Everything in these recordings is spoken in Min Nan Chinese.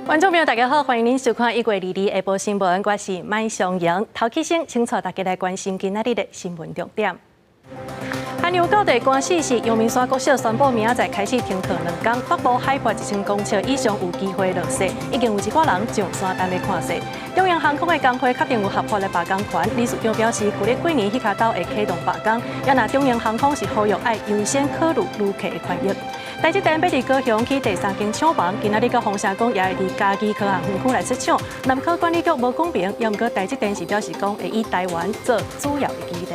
觀眾朋友，大家好，歡迎您收看1月22下晡新聞，我是麥尚瑩。頭起先，請帶大家來關心今仔日的新聞重點。寒流到地寒死死，陽明山國小宣布明仔載開始停課兩工，北部海拔1000公尺以上有機會落雪，已經有一寡人上山等欲看雪。中揚航空的工會確定有合法的罷工權，理事長表示，舊曆過年彼跤頭會啟動罷工，也若中揚航空是呼籲愛優先考慮旅客的權益。台積電欲佇高雄起第三間廠房，今仔日閣風聲講也會佇嘉義科學園區來設廠。南科管理局無講明，也毋過台積電是表示講會以台灣做主要的基地。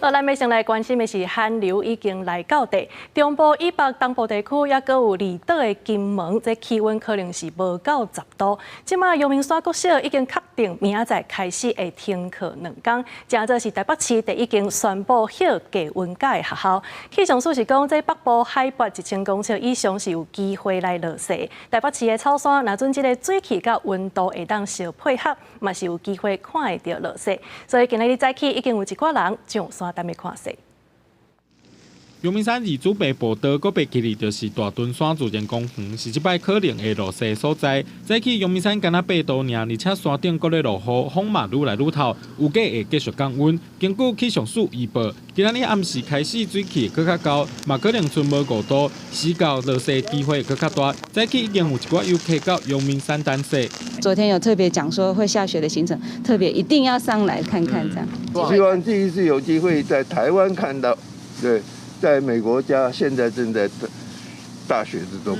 好，咱欲先來關心的是寒流已經來到地，中部以北東部地區，抑閣有離島的金門，這氣溫可能是無到10度。這馬陽明山國小已經確定明仔載開始會停課兩工，誠做是台北市就已經宣布歇低溫假的學校。氣象署是講，這北部海拔1000公尺以上是有機會來落雪。台北市的草山，若準這个水汽佮溫度會當相配合，嘛是有機會看會著落雪。所以今仔日早起已經有一寡人上山等欲看雪。陽明山二祖白步道閣爬起來，就是大屯山自然公園，是這擺可能會落雪所在。早起陽明山敢若8度爾，而且山頂閣咧落雨，風嘛愈來愈透，預計會繼續降溫。根據氣象署預報，今仔日暗時開始水汽會閣較厚，嘛可能賰無5度，時到落雪機會閣較大。早起已經有一寡遊客到陽明山等雪。昨天有特別講說會下雪的行程，特別一定要上來看看這樣。希望這一次有機會在台灣看到，對。在美國家現在正在大雪之中。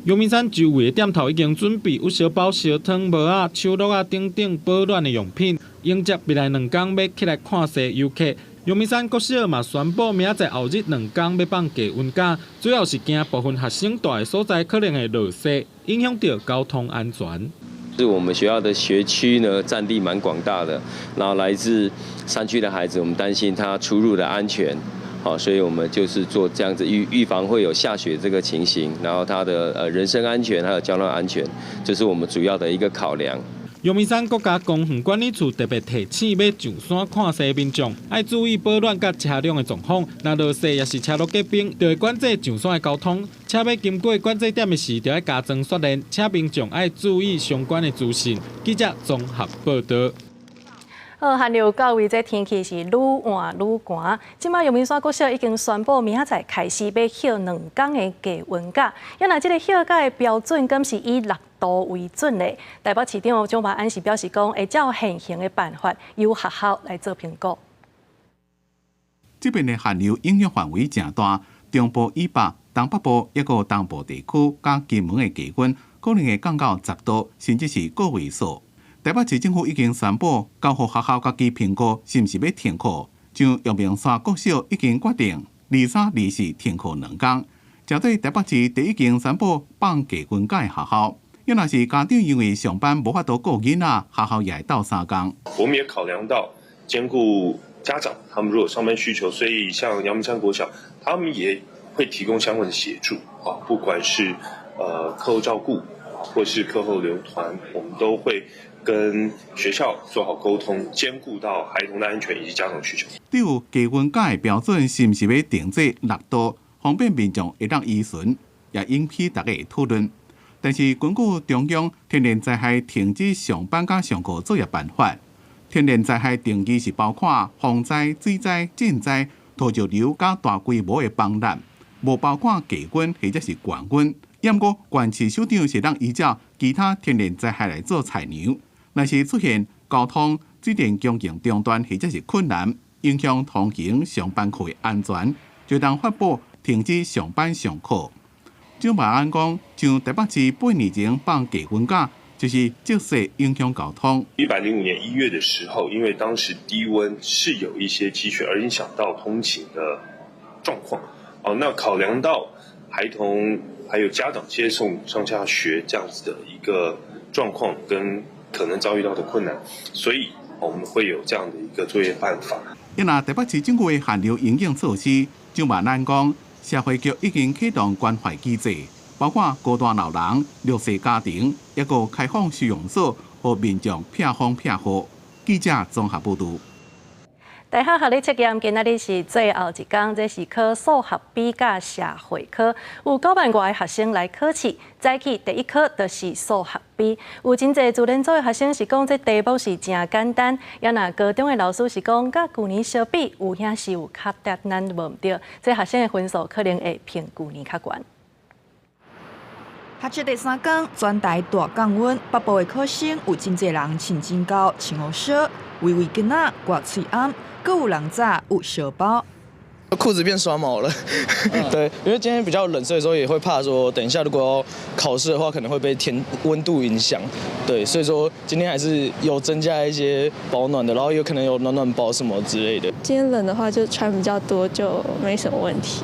陽明山周圍的店頭已經準備有燒包、燒湯、帽仔、手橐仔等等保暖的用品，迎接未來兩工欲起來看雪遊客。陽明山國小嘛宣布，明仔載後日兩工欲放低溫假，主要是驚部分學生蹛的所在可能會落雪，影響著交通安全。是我們學校的學區呢，佔地蠻廣大的，然後來自山區的孩子，我們擔心他出入的安全。好，所以我們就是做這樣子預防會有下雪這個情形，然後他的人身安全還有交通安全，這是我們主要的一個考量。陽明山國家公園管理處特別提醒，欲上山看雪民眾愛注意保暖佮車輛的狀況。若落雪抑是車路結冰，就會管制上山的交通。車欲經過管制點的時，就愛加裝雪鏈，請民眾愛注意相關的資訊。記者綜合報道。好，寒流到位，這天氣是愈換愈寒。這馬陽明山國小已經宣布，明仔載開始欲歇兩工的低溫假。也若這个歇假的標準，敢是以6度為準的。台北市長蔣萬安是表示講，會照現行的辦法，由學校來做評估。這邊的寒流影響範圍誠大，中部以北、東北部抑閣東部地區，佮金門的低溫可能會降到10度，甚至是個位數。台北市政府已經宣布，交予學校家己評估是毋是欲停課。像陽明山國小已經決定23、24停課兩工。針對台北市第已經宣布放低溫假的學校，若是家長因為上班無法度顧囡仔，學校也會鬥相共。我們也考量到兼顧家長，他們如果上班需求，所以像陽明山國小，他們也會提供相關的協助啊，不管是課後照顧，或是課後留團，我們都會跟學校做好溝通，兼顧到孩童的安全以及家長需求。對於低溫假的標準是毋是欲定做6度，方便民眾會當依循，也引起大家的討論。但是根據中央天然災害停止上班佮上課作業辦法，天然災害定義是包括洪災、水災、震災、土石流佮大規模的崩塌，無包括低溫或者是高溫。毋過，縣市首長是當依照其他天然災害來做裁量。若是出現交通、水電供應中斷或者是困難，影響通行上班課的安全，就當發布停止上班上課。蔣萬安講，像台北市8年前放低溫假，就是積雪影響交通。105年1月的時候，因為當時低溫是有一些積雪，而影響到通勤的狀況。哦，那考量到孩童還有家長接送上下學這樣子的一個狀況跟可能遭遇到的困難，所以我們會有這樣的一個作業辦法。因若台北市政府的寒流因應措施，蔣萬安講，社會局已經啟動關懷機制，包括孤單老人、弱勢家庭，抑閣開放收容所，予民眾避風避雨。記者綜合報導。大學學歷測驗今仔日是最後一工，這是考數學比佮社會科，有9萬外个學生來考試。早起第一科就是數學 B，有真濟自然組的學生是講這題目是誠簡單，也若高中的老師是講，佮舊年相比，有影是有較簡單無毋對，這學生的分數可能會比舊年較懸。學測第三工，全台大降溫，北部的考生有真濟人穿真厚，穿雨靴、圍圍巾仔、掛喙罨，閣有人早有燒包。褲子變刷毛了，對，因為今天比較冷，所以說也會怕說，等一下如果要考試的話，可能會被天溫度影響，對，所以說今天還是有增加一些保暖的，然後有可能有暖暖包什麼之類的。今天冷的話就穿比較多，就沒什麼問題。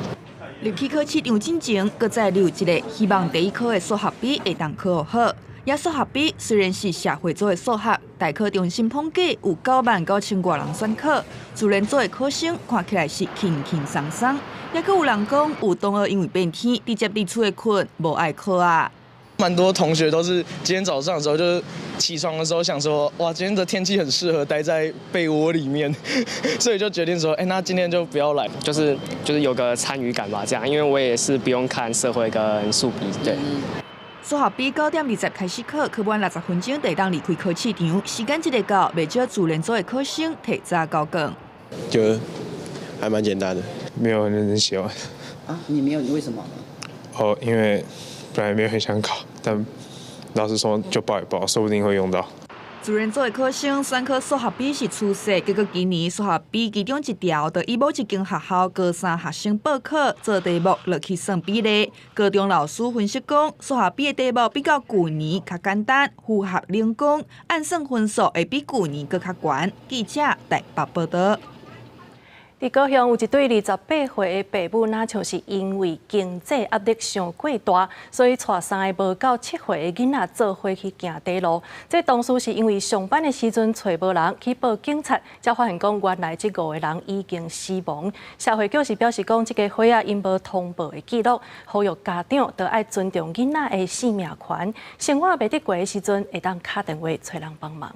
入去考試場進前，閣再留一个，希望第一科的數學 B 會當考好。也數學 B 雖然是社會組的數學，大考中心統計有9萬9千外人選考，自然組的考生看起來是輕輕鬆鬆。也閣有人講，有同學因為變天，直接佇厝內睏，無愛考啊。蠻多同學都是今天早上的時候，就是起床的時候想說，哇，今天的天氣很適合待在被窩裡面，所以就決定說，哎，那今天就不要來，就是有個參與感吧，這樣，因為我也是不用看社會跟數筆，對。數學 B 9點20開始考，考滿60分鐘就會當離開考試場。時間一個到，袂少自然組的考生提早交卷。就還蠻簡單的，沒有很認真寫完。啊，你沒有？你為什麼？哦，因為本來沒有很想考，但老師說就報一報，說不定會用到。自然組的考生選考數學 B 是趨勢，結果今年數學 B 其中一條，就以某一間學校高三學生報考做題目落去算比例。高中老師分析講，數學 B 的題目比較舊年較簡單，符合人工，按算分數會比舊年閣較懸。記者台北報道。佇高雄有一對28歲的爸母，若像是因為經濟壓力傷過大，所以帶三个無夠7歲的囡仔做伙去行短路。這當初是因為上班的時陣揣無人去報警察，才發現講原來這五個人已經死亡。社會局是表示講，這家伙仔𪜶無通報的記錄，呼籲家長都愛尊重囡仔的生命權。生活袂得過的時陣，會當敲電話揣人幫忙。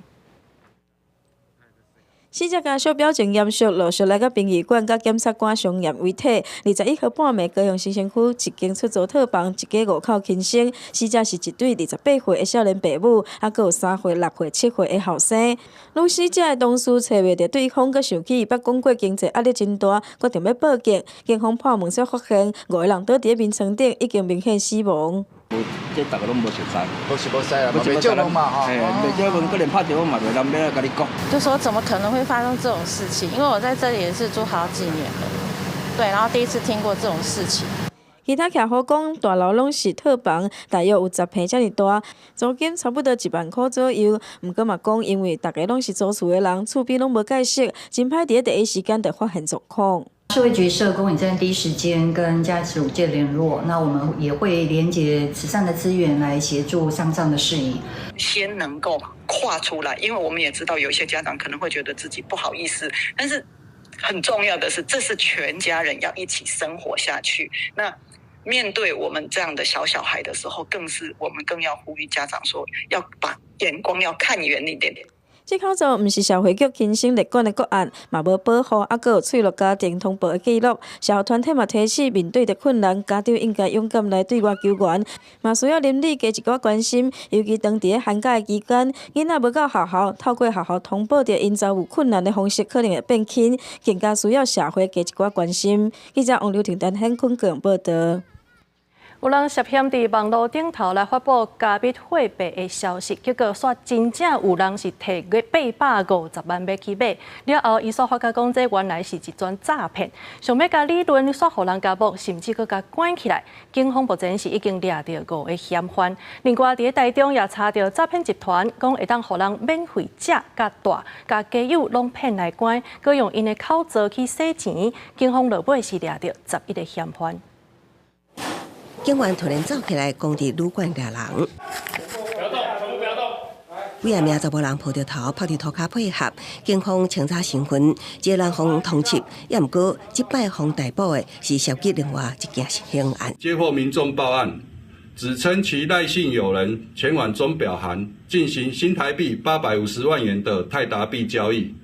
死者家屬表情嚴肅，陸續來到殯儀館佮檢察官相驗遺體。21號半暝，高雄新城區一間出租套房，一家五口輕生。死者是一對28歲的少年爸母，猶閣有3歲、6歲、7歲的後生。女死者的同事揣袂著對方，閣想起伊捌講過經濟壓力真大，決定欲報警。警方破門才發現，五個人倒佇咧眠床頂，已經明顯死亡。這逐个攏無熟似，無熟無似啦，袂借問嘛吼，嘿，袂借問，可能拍電話嘛袂人欲來共你講。就說怎麼可能會發生這種事情？因為我在這裡也是住好幾年了，對，然後第一次聽過這種事情。其他徛戶講，大樓攏是套房，大約有10坪遮爾大，租金差不多1萬箍左右。毋過嘛講，因為逐家攏是租厝的人，厝邊攏無蓋熟，真歹佇咧第一時間就發現狀況。社會局社工也在第一時間跟家屬界聯絡，那我們也會連結慈善的資源來協助喪葬的事宜。先能夠跨出來，因為我們也知道有些家長可能會覺得自己不好意思，但是很重要的是，這是全家人要一起生活下去。那面對我們這樣的小小孩的時候，更是我們更要呼籲家長說，要把眼光要看遠一點點。這口座毋是社會局親身列管的個案，嘛無保護，猶閣有脆弱家庭通報的記錄。社福團體嘛提醒，面對著困難，家長應該勇敢來對外求援，嘛需要鄰里加一寡關心。尤其當佇咧寒假的期間，囡仔無到學校，透過學校通報著𪜶遭遇困難的方式可能會變輕，更加需要社會加一寡關心。記者王劉婷、陳顯坤高雄報道。有人涉嫌佇網路頂頭來發布加密貨幣的消息，結果煞真正有人是提850萬欲去買。了後，伊煞發覺講這原來是一樁詐騙，想欲共理論，煞予人共摸，甚至閣共關起來。警方目前是已經掠著五个嫌犯。另外，佇咧台中也查著詐騙集團，講會當予人免費食佮蹛，共家友攏騙來關，閣用𪜶的口座去洗錢。警方落尾是掠著11個嫌犯。警員突然走起來，攻佇旅館掠人。不要動，全部不要動。幾个名查某人抱著頭，拍佇塗跤配合，警方清查身份，這个人予通緝。也毋過，這擺予逮捕的是涉及另外一件刑案。接獲民眾報案，指稱其賴姓友人前往鐘錶行進行新台幣850萬元的泰達幣交易，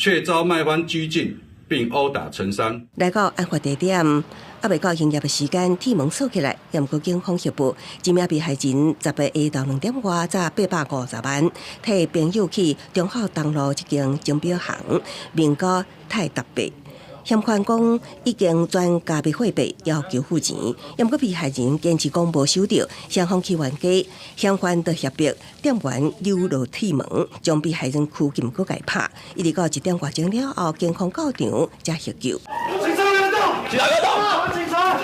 卻遭賣方拘禁並毆打成傷。來到案發地點，猶未到營業的時間，鐵門鎖起來，猶毋過警方協報，這名被害人10號下晝2點外詐850萬，替朋友去忠孝東路一間鐘錶行，面交太特別。嫌犯講已經轉加密貨幣，要求付錢，猶毋過被害人堅持講無收著，雙方起冤家，嫌犯就脅迫店員扭落鐵門，將被害人拘禁閣共拍，一直到1點外鐘了後，警方到場才營救。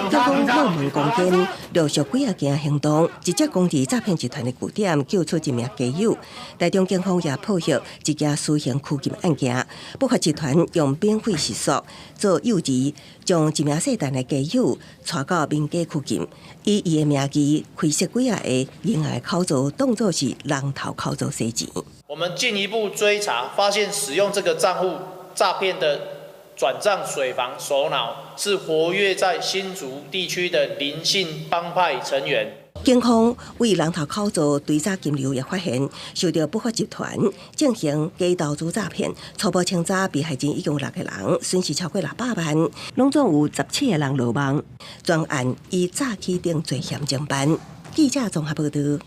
警方破門攻堅，陸續幾仔件行動，直接攻入詐騙集團的據點，救出一名家友。台中警方也破獲一件私刑拘禁案件，不法集團用免費食宿做誘餌，將一名細漢的家友帶到民家拘禁，以伊的名義開設幾仔个銀行口座，當作是人頭口座洗錢。我們進一步追查，發現使用這個賬戶詐騙的轉賬水房首腦是活躍在新竹地區的林姓幫派成員。警方為人頭口座追查金流，也發現受著不法集團進行假投資詐騙，初步清查被害人已經有6個人，損失超過600萬，攏總有17個人落網。全案以詐欺等罪嫌偵辦。記者綜合報導。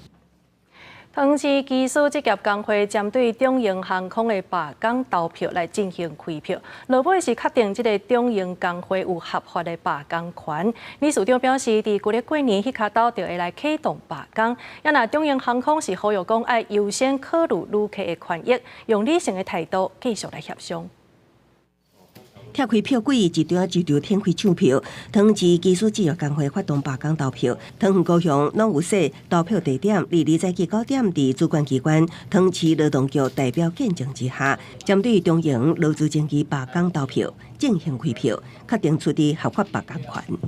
桃園市機師職業工會針對長榮航空的罷工投票來進行開票，落尾是確定這个長榮工會有合法的罷工權。理事長表示，佇舊曆過年彼跤兜就會來啟動罷工。啊若長榮航空是呼籲講愛優先考慮旅客的權益，用理性的態度繼續來協商。拆開票櫃，一張一張展開搶票。桃園市機師職業工會發動罷工投票，桃園高雄攏有設投票地點，二早起9點，佇主管機關桃園市勞動局代表見證之下，針對長榮勞資爭議罷工投票進行開票，確定出佇合法罷工權。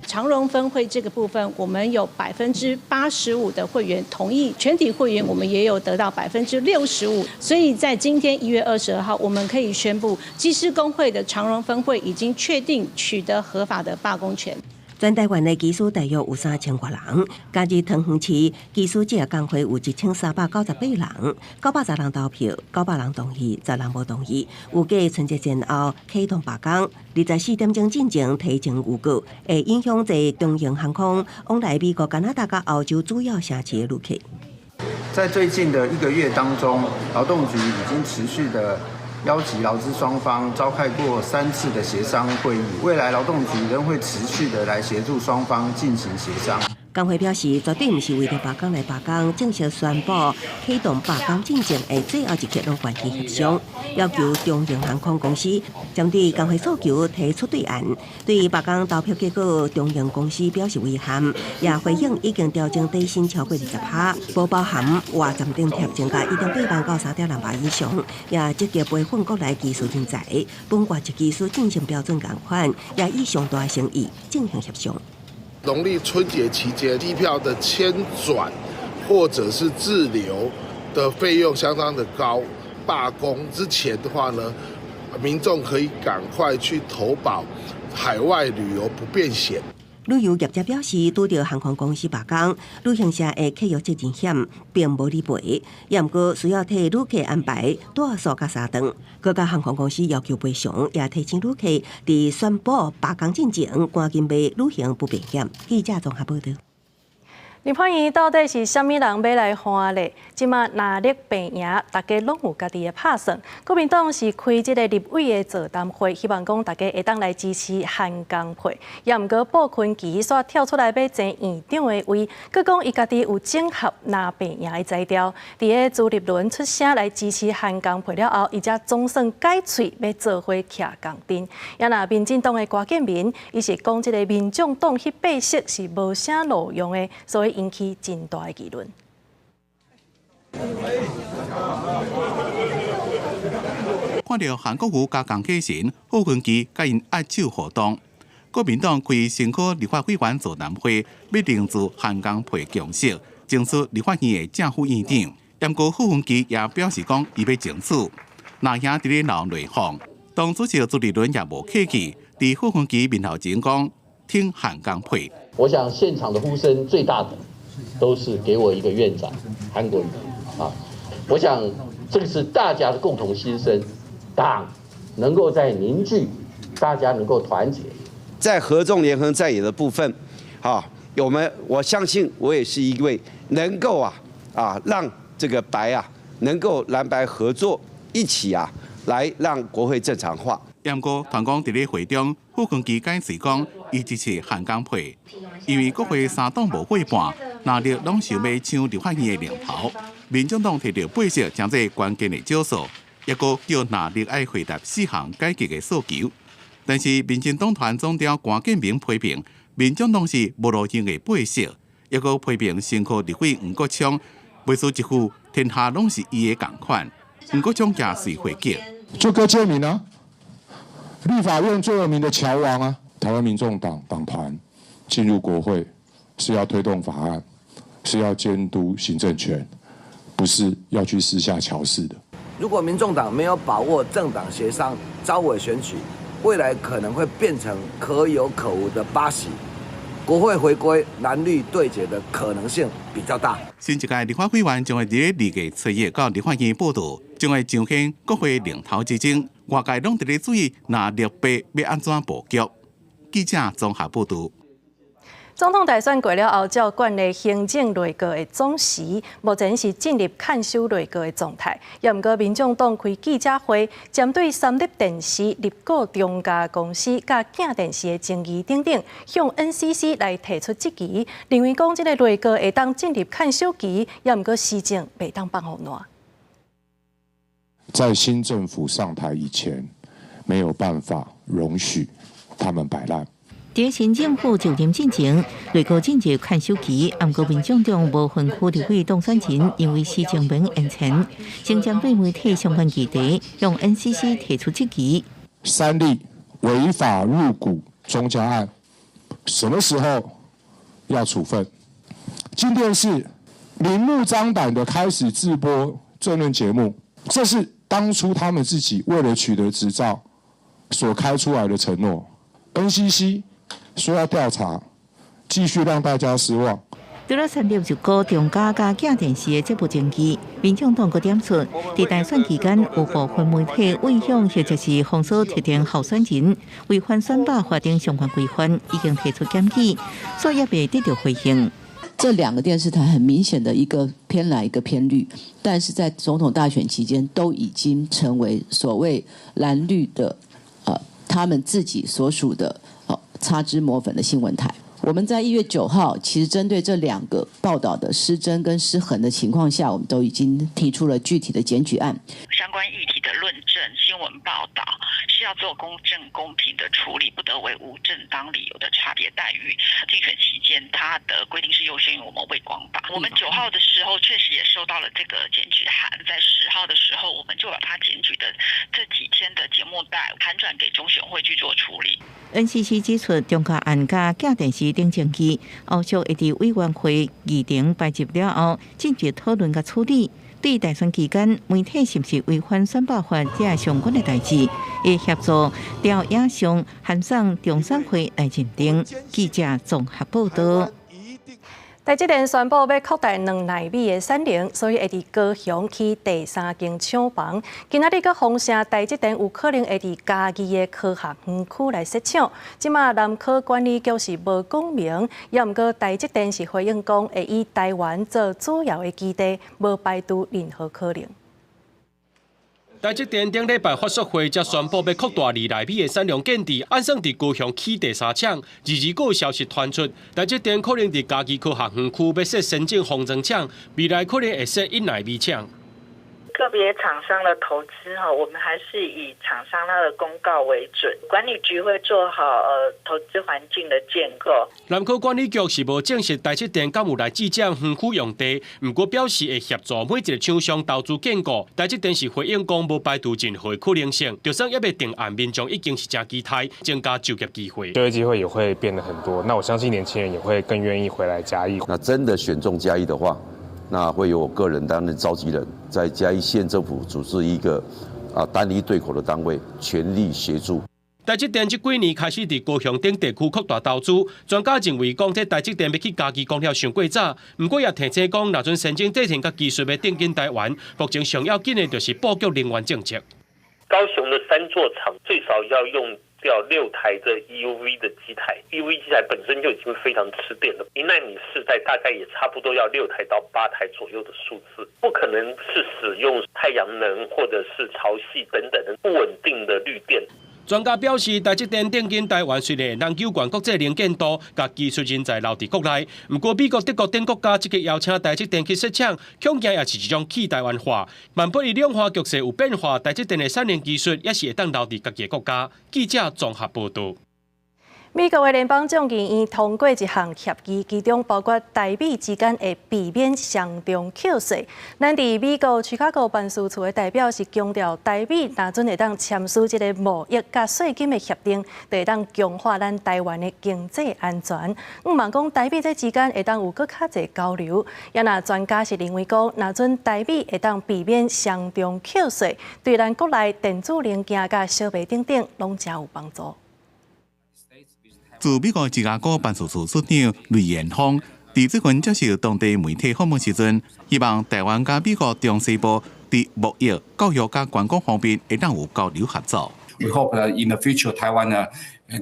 長榮分會這個部分，我們有85%的會員同意，全體會員我們也有得到65%，所以在今天1月22號，我們可以宣布，機師工會的長榮分會已經確定取得合法的罷工權。全台灣的機師大約有3000外人，加入桃園市機師職業工會有1398人，910人投票，900人同意，10人無同意。預計春節前後啟動罷工，24點鐘進前提前預告，會影響坐長榮航空往來美國、加拿大佮歐洲主要城市的旅客。在最近的一個月當中，勞動局已經持續的邀集勞資雙方召開過3次的協商會議，未來勞動局仍會持續的來協助雙方進行協商。工會表示，絕對毋是為著罷工來罷工，正式宣布啟動罷工進前的最後一刻，攏願意協商，要求長榮航空公司針對工會訴求提出對案。對罷工投票結果，長榮公司表示遺憾，也回應已經調整底薪超過20%，無包含外站津貼增加1.8萬到3.6萬以上，也積極培訓國內技術人才，本外籍技師進行標準共款，也以上大誠意進行協商。農曆春節期間，機票的簽轉或者是滯留的費用相當的高。罷工之前的話呢，民眾可以趕快去投保海外旅遊不便險。旅遊業者表示，拄著航空公司罷工，旅行社的契約責任險並無理賠，也毋過需要替旅客安排住宿佮三頓。閣共航空公司要求賠償，也提醒旅客佇宣布罷工進前，趕緊買旅行不便險。記者綜合報導。立法院到底是啥物人欲來換咧？這馬藍綠白營，大家攏有家己的拍算。國民黨是開這个立委的座談會，希望講大家會當來支持韓江配。也毋過傅崐萁煞跳出來欲爭院長的位，閣講伊家己有整合藍白營的才調。佇咧朱立倫出聲來支持韓江配了後，伊才總算改喙欲做伙徛仝陣。也若民進黨的郭建民，伊是講這个民眾黨彼八席是無啥路用的，所以引起真大的議論。看著韓國瑜佮江啟臣、傅崐萁佮𪜶握手互動，國民黨開新科立法委員座談會，欲凝聚韓江配共識，爭取立法院的正副院長。毋過傅崐萁也表示講，伊欲爭取。藍營佇咧鬧內訌，黨主席朱立倫也無客氣，佇傅崐萁面頭前講挺韓江配。我想現場的呼聲最大的，都是給我一個院長韓國瑜啊！我想這個是大家的共同心聲。黨能夠再凝聚，大家能夠團結。在合縱連橫在野的部分，啊，我相信我也是一位能夠讓這個白能夠藍白合作一起來讓國會正常化。毋過，傳講佇咧會中，傅崑萁解釋講，伊支持漢江配，因為國會三黨無過半，藍綠攏想欲搶立法院的領頭，民眾黨提著八席成做關鍵的少數，抑閣叫藍綠愛回答四項改革的訴求。但是民進黨團總召關建明批評，民眾黨是無路用的八席，抑閣批評新科立委黃國昌，袂輸一副天下攏是伊的仝款。黃國昌也隨回擊，就柯建銘啊，立法院最有名的喬王啊，台灣民眾黨黨團進入國會是要推動法案，是要監督行政權，不是要去私下喬事的。如果民眾黨沒有把握政黨協商召委選舉，未來可能會變成可有可無的八席，國會回歸藍綠對決的可能性比較大。新一屆立法委員將會佇2月7日到立法院報到，將會彰顯國會領頭之爭。外界攏佇咧注意藍綠白欲按怎布局。記者綜合報導。總統大選過了後，照慣例行政內閣的總辭，目前是進入看守內閣的狀態。也毋過，民眾黨開記者會，針對三立電視入股中嘉公司佮鏡電視的爭議等等，向 NCC 來提出質疑，認為講這个內閣會當進入看守期，也毋過施政袂當放予爛。在新政府上台以前，沒有辦法容許他們擺爛。佇新政府就任進前，內閣進入看守期，毋過民眾黨無分區立委當選人，因為施政免延前，先針對媒體相關議題，向 NCC 提出質疑。三立違法入股中嘉案，什麼時候要處分？鏡電視明目張膽的開始製播政論節目，這是當初他們自己為了取得執照所開出來的承諾。NCC 說要調查，繼續讓大家失望。除了三立入股中嘉佮鏡電視的這部爭議，民眾黨閣點出，佇大選期間有部分媒體意向或者是封鎖特定候選人，違反選罷法等相關規範，已經提出檢舉，所以猶未得到回應。這兩個電視台很明顯的一個偏藍，一個偏綠，但是在總統大選期間都已經成為所謂藍綠的，他們自己所屬的擦脂抹粉的新聞台。我們在1月9號，其實針對這兩個報道的失真跟失衡的情況下，我們都已經提出了具體的檢舉案。相關議題的論證、新聞報道是要做公正公平的處理，不得為無正當理由的差別待遇。競選期間，它的規定是優先於我們衛廣法。我們9號的時候確實也收到了這個檢舉函，在10號的時候，我們就把他檢舉的這幾天的節目帶函轉給中選會去做處理。 NCC 指出，中嘉案佮鏡電視等爭議，後續會佇委員會議程排入了後，進行討論佮處理。對大選期間媒體是毋是違反選罷法這相關的代誌，會協助調影像函送中選會來認定。記者綜合報導。台積電宣布欲擴大2奈米的產能，所以會佇高雄起第三間廠房。今仔日閣風聲，台積電有可能會佇嘉義的科學園區來設廠。這馬南科管理局是無講明，也毋過台積電是回應講會以台灣做主要的基地，無排除任何可能。台積電頂禮拜法說會才宣布欲擴大2奈米的產量建置，按算佇高雄起第三廠。二二閣有消息傳出，台積電可能佇嘉義科學園區欲設先進封裝廠，未來可能會設1奈米廠。個別廠商的投資哈，我們還是以廠商他的公告為準。管理局會做好投資環境的建構。南科管理局是無證實台積電敢有來佔園區用地，毋過表示會協助每一個廠商投資建構。台積電是回應講無排除任何可能性，就算猶未定案，民眾已經是誠期待增加就業機會。就業機會也會變得很多，那我相信年輕人也會更願意回來嘉義。那真的選中嘉義的話，那會由我個人擔任召集人，在嘉義縣政府組織一個單一對口的單位，全力協助。台積電這幾年開始佇高雄等地區擴大投資，專家認為講，這台積電欲去嘉義講了傷過早。毋過也提醒講，若陣先進製程佮技術欲轉進台灣，目前上要緊的就是布局能源政策。高雄雄的三座廠最少要用掉6台的 EUV 的機台，EUV 機台本身就已經非常吃電了。1納米世代大概也差不多要6台到8台左右的數字，不可能是使用太陽能或者是潮汐等等的不穩定的綠電。專家表示，台積電頂緊台灣雖然會當救援國際能見度，共技術人才留佇國內。毋過美國、德國等國家積極邀請台積電去設廠，恐驚也是一種去台灣化。萬不一兩岸局勢有變化，台積電的產能技術也是會當留佇家己的國家。記者綜合報導。美國的聯邦眾議院通過一項協議，其中包括台美之間會避免雙重課稅。咱佇美國芝加哥辦事處的代表是強調，台美若準會當簽署這个貿易佮稅金的協定，就會當強化咱台灣的經濟安全。向望講台美這之間會當有閣較濟交流。也若專家是認為講，若準台美會當避免雙重課稅，對咱國內電子零件佮小賣等等攏誠有幫助。駐美國芝加哥辦事處處長雷延峰，佇最近接受當地媒體訪問時陣，希望台灣佮美國中西部佇貿易、教育佮觀光方面會當有交流合作。 We hope that in the future Taiwan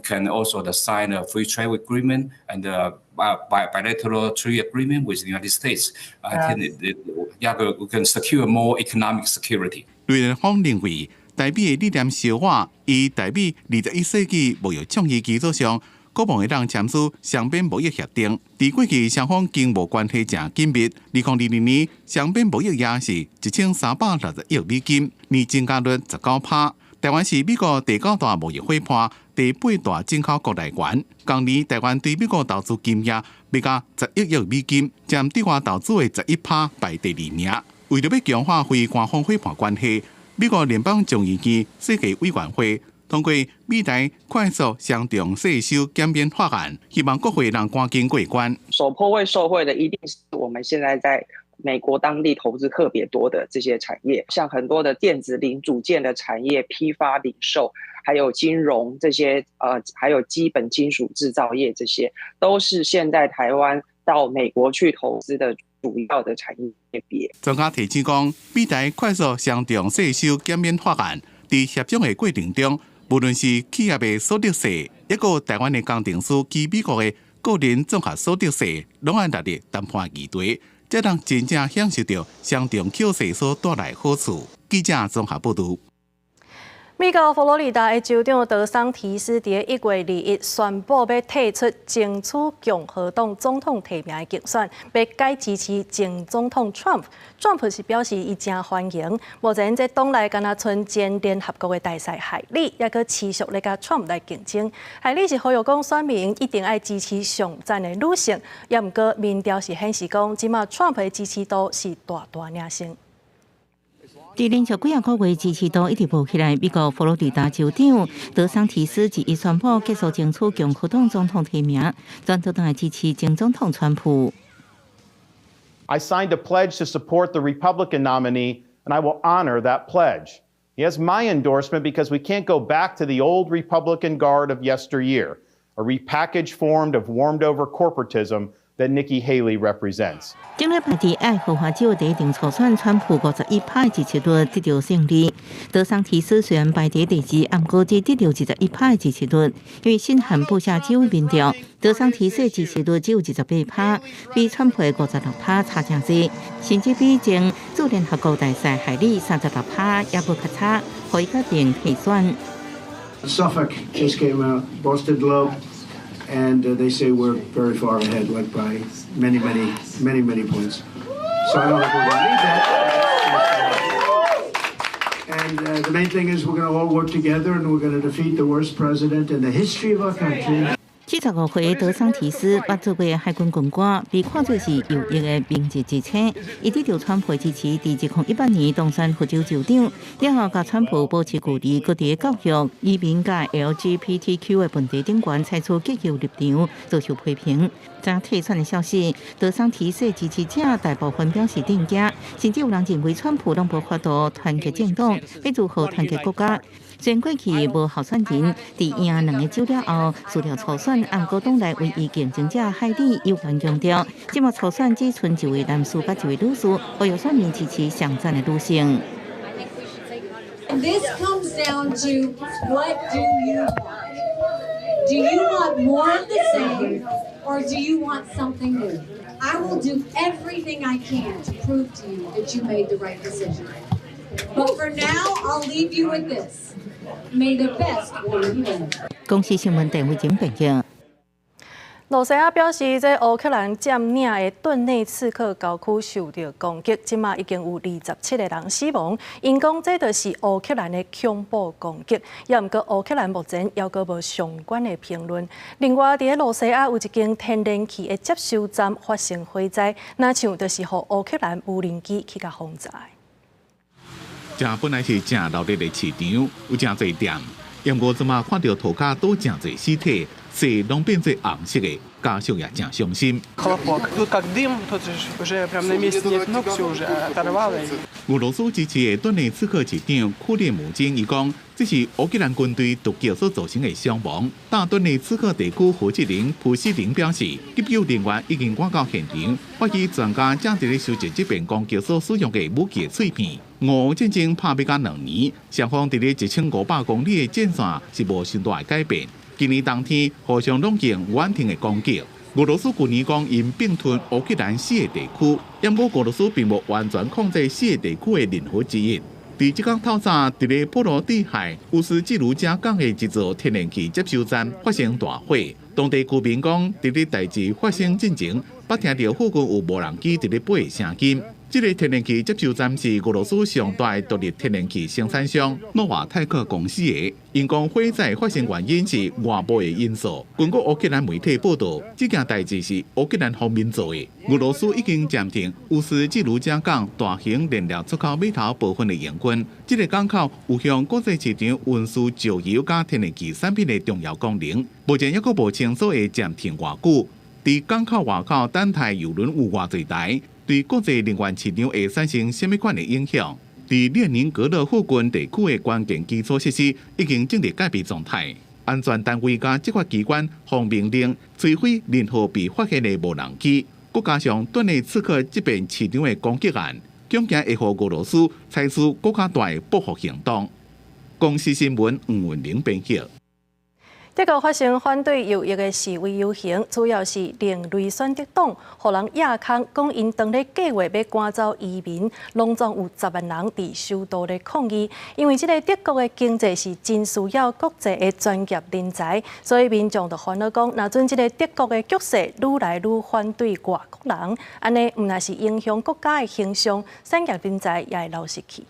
can also sign a free trade agreement and bilateral trade agreement with the United States. I think we can secure more economic security. 雷延峰認為，台美的理念相倚，以台美21世紀貿易倡議基礎上，渴望會當簽署雙邊貿易協定。佇過去雙方經貿關係誠緊密，2022年雙邊貿易額是1360億美金，年增加率19%。台灣是美國第九大貿易夥伴，第八大進口國來源。今年台灣對美國投資金額欲到11億美金，佔對外投資的11%，排第二名。為著欲強化非官方夥伴關係，美國聯邦眾議院設計委員會通過美台快速雙重稅收減免法案，希望國會能趕緊過關。首波會受惠的一定是我們現在在美國當地投資特別多的這些產業，像很多的電子零組件的產業、批發零售，還有金融這些，還有基本金屬製造業，這些都是現在台灣到美國去投資的主要的產業別。專家提醒講，美台快速雙重稅收減免法案，佇協商的過程中，無論是企業的所得稅，抑閣台灣的工程師及美國的個人綜合所得稅，攏愛納入談判議題，才能真正享受著雙重課稅所帶來好處。記者綜合報導。美國佛羅里達的州長德桑提斯佇1月21宣布欲退出爭取共和黨總統提名的競選，欲改支持前總統 Trump。Trump 是表示伊誠歡迎。目前這黨內敢若賰前聯合國的大使海利，猶閣持續咧佮 Trump 來競爭。海利是呼籲講選民一定愛支持上讚的女性，也毋過民調是顯示講，這馬 Trump 的支持度是大大領先。佇連續幾仔個月支持度一直無起來，美國佛羅里達州長德桑提斯二一宣布結束爭取共和黨總統提名，轉做轉來支持前總統川普。 I signed a pledge to support the Republican nominee, and I will honor that pledge. He has my endorsement because we can't go back to the old Republican guard of yesteryear, a repackaged form of warmed over corporatism that Nikki Haley represents. 頂禮拜佇愛荷華州第一場初選，川普51%支持率得著勝利。德桑提斯雖然排佇第二，毋過只得著21%支持率，因為新罕布夏州民調，德桑提斯支持率只有28%，比川普的56%差誠濟，甚至比前駐聯合國大使海利36%猶閣較差，予伊決定退選。 Suffolk just came out, Boston Globe. And they say we're very far ahead, like by many, many, many, many points. So I don't think we're going to need that. And the main thing is we're going to all work together and we're going to defeat the worst president in the history of our country. 75歲德桑提斯捌做過海軍軍官，被看做是右翼的明日之星。伊得著川普支持，佇2018年當選佛州州長，了後佮川普保持距離，閣佇教育、移民佮 LGBTQ 的問題頂懸採取極右立場，遭受批評。昨退選的消息，德桑提斯支持者大部分表示震驚，甚至有人認為川普攏無法度團結政黨，欲如何團結國家？雖然過去無候選人，佇贏兩個州了後，輸掉初選，毋過黨內唯一競爭者海利有關強調，這馬初選只賰一位男士佮一位女士，呼籲選民支持上讚的女性。This comes down to what do you want? Do you want more of the same or do you want something new? I will do everything I can to prove to you that you made the right decision. But for now, I'll leave you with this. May the best one win. 公視新聞鄧慧靜編譯。羅西亞表示，這烏克蘭佔領的頓內茨克郊區受著攻擊，這馬已經有27個人死亡。𪜶講這就是烏克蘭的恐怖攻擊，也毋過烏克蘭目前猶閣無相關的評論。另外，佇咧羅西亞有一間天然氣的接收站發生火災，若像就是予烏克蘭無人機去共轟炸。這本來是誠熱鬧的市場，有誠濟店，毋過這馬看著塗跤倒誠濟屍體，雪攏變做紅色的，家屬也誠傷心。 Хлопок. Тут как дым, тут уже прям на месте нет ног, все уже оторвало. 俄羅斯支持的頓內茨克市長庫列姆金伊講，這是烏克蘭軍隊突擊所造成的傷亡。大頓內茨克地區負責人普西林表示，急救人員已經趕到現場，發現專家正佇咧收集這遍攻擊所使用的武器的碎片。俄烏戰爭拍欲甲2年，雙方佇咧1500公里的戰線是無傷大的改變。今年冬天互相攏用遠程的攻擊。俄羅斯去年講𪜶併吞烏克蘭四個地區，毋過俄羅斯並無完全控制四個地區的任何之一。佇這工透早，佇咧波羅的海烏斯季盧加港的一座天然氣接收站發生大火，當地居民講，佇咧代誌發生進前，捌聽著附近有無人機佇咧飛的聲音。這个天然氣接收站是俄羅斯上大的獨立天然氣生產商諾瓦泰克公司的。𪜶講火災發生原因是外部的因素。根據烏克蘭媒體報導，這件代誌是烏克蘭方面做的。俄羅斯已經暫停烏斯季盧加港大型燃料出口碼頭部分的營運。這个港口有向國際市場運輸石油佮天然氣產品的重要功能。目前猶閣無清楚會暫停偌久。佇港口外口等待油輪有偌濟台，對國際能源市場會產生啥物款的影響？佇列寧格勒附近地區的關鍵基礎設施已經進入戒備狀態，安全單位佮執法機關奉命令摧毀任何被發現的無人機。閣加上頓內茨克這邊市場的攻擊案，恐驚會予俄羅斯採取閣較大的報復行動。公視新聞吳文玲編譯。德國發生反對右翼的示威遊行，主要是另類選擇黨，予人倚空講𪜶當咧計劃欲趕走移民，攏總有10萬人佇首都咧抗議。因為這个德國的經濟是真需要國際的專業人才，所以民眾就煩惱講，若準這个德國的局勢愈來愈反對外國人，按呢毋但是影響國家的形象，產業人才也會流失去。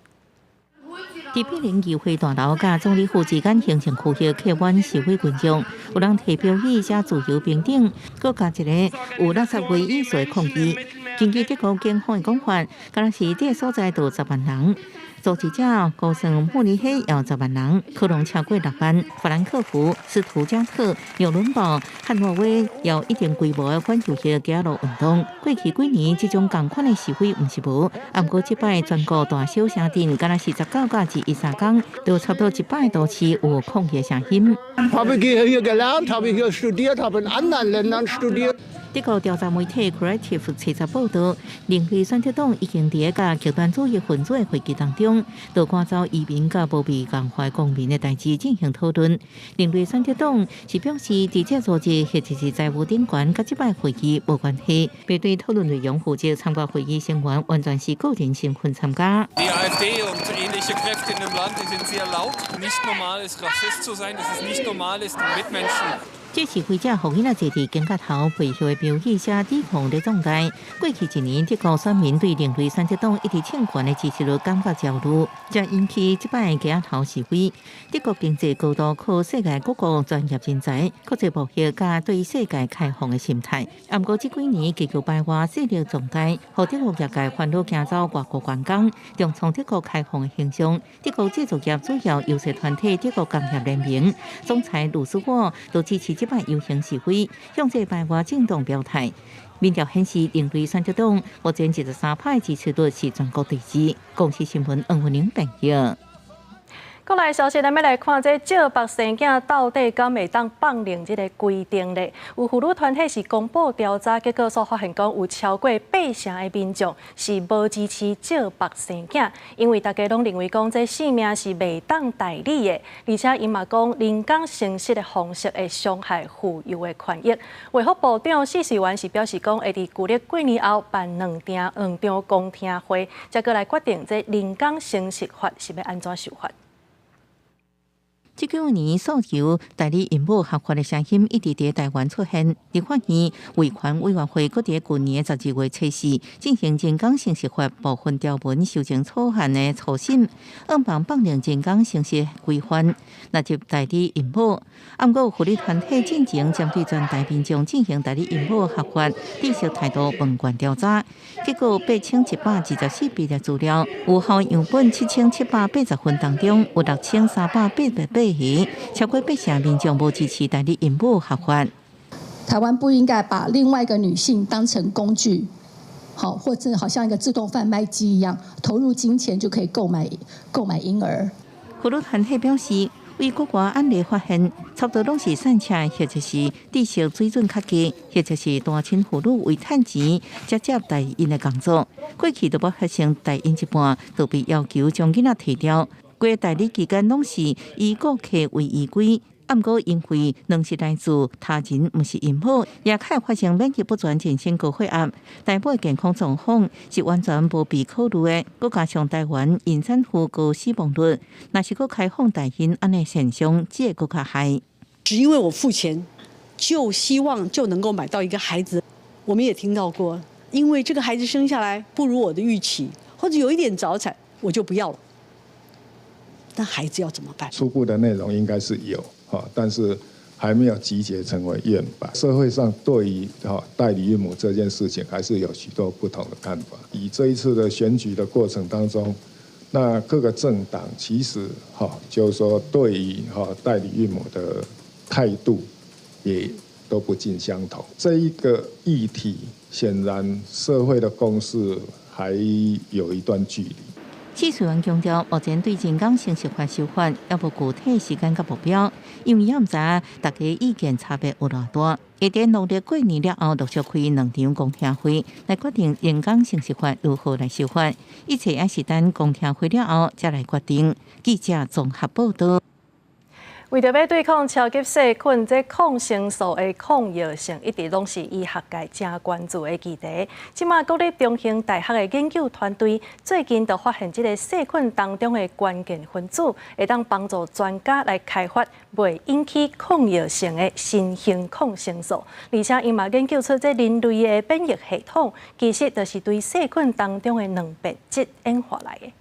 佇柏林議會大樓佮總理府之間形成區域客滿示威群眾，有人提標語寫自由平等，閣加一个有垃圾話意思的抗議。根據德國警方的講法，敢若是這个所在就10萬人，組織者估算慕尼黑有10萬人，可能超過6萬。法蘭克福、斯圖加特、紐倫堡、漢諾威有一定規模的反右翼街路運動。過去幾年，這種仝款的示威毋是無，毋過這擺全國大小城鎮，敢若是19到23天，都差不多100多次有抗議聲音。 Habe hier gelernt, habe hier studiert, habe in anderen Ländern studiert. 德國調查媒體 Correctiv 查查報導，另類選擇黨已經佇咧佮極端主義分子的會議當中，就趕走移民佮無被共懷公民的代誌進行討論。另類選擇黨是表示，佇這組織或者是財務長官佮這擺會議無關係，並對討論內容負責參加會議成員完全是個人身份參加。 Die AfD und ähnliche Kräfte in dem Land, die sind sehr laut. Nicht normal ist, Rassist zu sein, dass es nicht normal ist, den Mitmenschen 這示威者予囡仔坐佇肩胛頭背後的標語寫抵抗咧壯大。過去一年，德國選民對另類選擇黨一直政權的支持率感覺焦慮，才引起這擺街頭示威。德國經濟高度靠世界各國專業人才、國際貿易佮對世界開放的心態。毋過這幾年極右排外勢力壯大，予德國業界煩惱驚走外國員工，重創德國開放的形象。德國製造業主要遊說團體德國工業聯盟總裁魯斯沃都支持這擺遊行示威，向這排外政黨表態。民調顯示，另類選擇黨目前23%支持率是全國第二。公視新聞黃文玲編譯。國內消息，咱欲來看這借腹生囝到底敢會當放任這个規定咧？有婦女團體是公布調查結果，所發現講有超過八成的民眾是無支持借腹生囝，因為大家攏認為講這性命是袂當代理的，而且𪜶嘛講人工生殖的方式會傷害婦幼的權益。衛福部長許瑞元是表示講，會佇舊曆過年後辦兩場公聽會，才閣來決定這人工生殖法是欲按怎修法。這幾年訴求代理孕母合法的聲音一直佇台灣出現。立法院衛權委員會閣佇舊年12月初四進行人工生殖法部分條文修正草案的初審，向望放任人工生殖規範納入代理孕母。毋過婦女團體進前針對全台民眾進行代理孕母合法知識態度問卷調查，結果8124筆的資料，有效樣本7780份當中，有6388個，超過八成民眾無支持代理孕母合法。台灣不應該把另外一個女性當成工具，好，或者好像一個自動販賣機一樣，投入金錢就可以購買嬰兒。婦女團體表示，對國外案例發現，差不多攏是散赤，或者是知識水準較低，或者是單親婦女為趁錢，才接代孕的工作。過去都無發生代孕一半，就被要求將囡仔提掉。規個代理期間攏是以顧客為依歸，毋過因為攏是來自他人，毋是孕母，也較會發生免疫不全、妊娠高血壓、胎母健康狀況是完全無被考慮的。閣加上台灣孕產婦高死亡率，若是閣開放代孕按呢現象，只會閣較害。只因為我付錢，就希望就能夠買到一個孩子。我們也聽到過，因為這個孩子生下來不如我的預期，或者有一點早產，我就不要了。那孩子要怎麼辦？初步的內容應該是有，但是還沒有集結成為樣板。社會上對於代理孕母這件事情，還是有許多不同的看法。以這一次的選舉的過程當中，那各個政黨其實就是說對於代理孕母的態度也都不盡相同。這一個議題，顯然社會的共識還有一段距離。許瑞元強調，目前對人工生殖法修法，猶無具體時間佮目標，因為猶毋知大家意見差別有偌大。會佇農曆過年了後，陸續開兩場公聽會，來決定人工生殖法如何來修法。一切還是等公聽會了後，才來決定。記者綜合報道。為著欲對抗超級細菌，這抗生素的抗藥性一直攏是醫學界誠關注的議題。這馬國立中興大學的研究團隊最近就發現，這个細菌當中的關鍵分子，會當幫助專家來開發袂引起抗藥性的新型抗生素。而且，𪜶嘛研究出這人類的免疫系統，其實就是對細菌當中的蛋白質演化來的。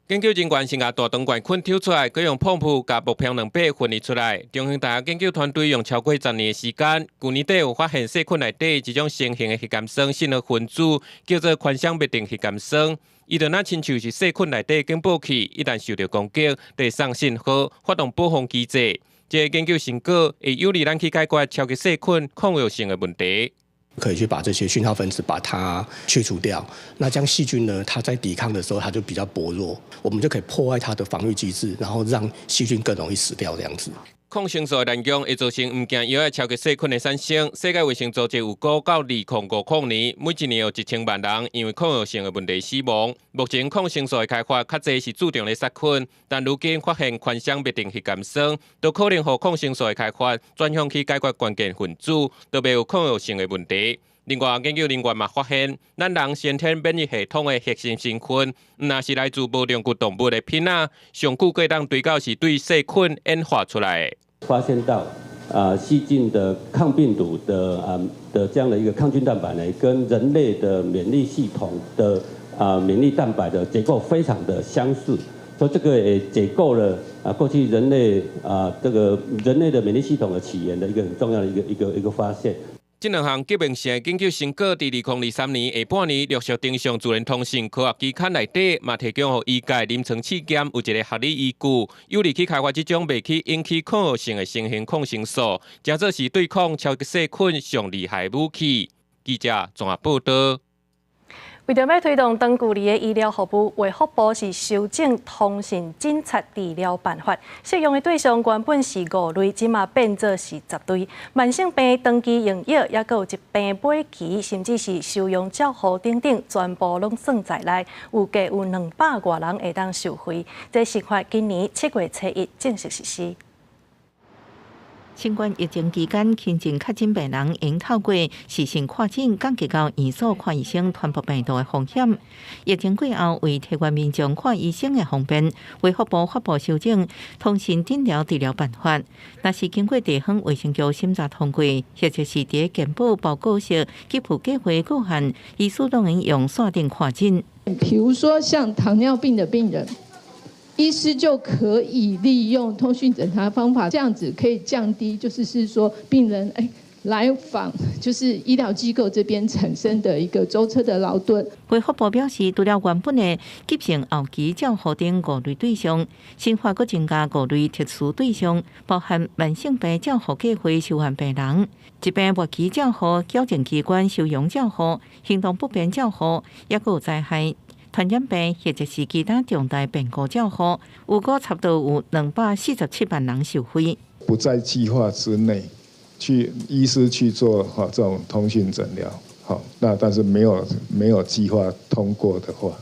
研究人員先共大腸桿菌抽出來，閣用泵浦共木片兩塊分離出來。中興大學研究團隊用超過10年的時間，舊年底有發現細菌內底一種新型的核苷酸信號分子，叫做寬雙嘧啶核苷酸。伊就若親像是細菌內底警報器，一旦受著攻擊，就會送信號，發動保護機制。這个研究成果會有利咱去解決超級細菌抗藥性的問題。可以去把這些訊號分子把它去除掉，那這樣細菌呢，它在抵抗的時候，它就比較薄弱，我們就可以破壞它的防禦機制，然後讓細菌更容易死掉這樣子。抗生素的濫用會造成毋驚藥的超級細菌的產生。世界衛生組織有估到2050年，每一年有1000萬人因為抗藥性的問題死亡。目前抗生素的開發較濟是注重咧殺菌，但如今發現寬雙嘧啶核苷酸，都可能予抗生素的開發轉向去解決關鍵分子，都袂有抗藥性的問題。另外，研究人員嘛發現，咱人先天免疫系統的核心成分，毋但是來自無龍骨動物的品仔，上久會當推到是對細菌演化出來的。發現到啊，細菌的抗病毒的這樣的一個抗菌蛋白呢，跟人類的免疫系統的免疫蛋白的結構非常的相似，所以這個也解構了過去人類這個人類的免疫系統的起源的一個很重要的一個發現。這兩項革命性的研究成果，佇2023年下半年陸續登上《自然通訊》科學期刊內底，嘛提供予醫界臨床試驗有一個學理依據，有利去開發這種袂去引起抗藥性的新型抗生素，誠做是對抗超級細菌上厲害的武器。記者綜合報導。為著欲推動長距離的醫療服務，衛福部是修正通訊診察治療辦法，適用的對象原本是五類，這馬變做是十類。慢性病長期用藥，抑閣有疾病尾期，甚至是收容照護等等，全部攏算在內。預計有200外人會當受惠。這新法今年7月初1正式實施。新冠疫情期間，輕症確診病人應透過視訊看診，降低到院所看醫生傳播病毒的風險。疫情過後，為提高民眾看醫生的方便，衛福部發布修正通訊診療治療辦法。若是經過地方衛生局審查通過，或者是佇健保報告時給付計劃過限，醫師攏會用線頂看診。比如說，像糖尿病的病人。醫師就可以利用通訊診查方法，這樣子可以降低，就是說病人來訪，就是醫療機構這邊產生的一個舟車的勞頓。衛福部表示，除了原本的急性後期照護等五類對象，新法閣增加五類特殊對象，包含慢性病照護計劃受限病人、疾病末期照護、矯正機關收容照護、行動不便照護，抑閣有災害、傳染病或者是其他重大變故照護，預估差不多有247萬人受惠。不在計劃之內，去醫師去做哈這種通訊診療，好，那但是沒有計劃通過的話，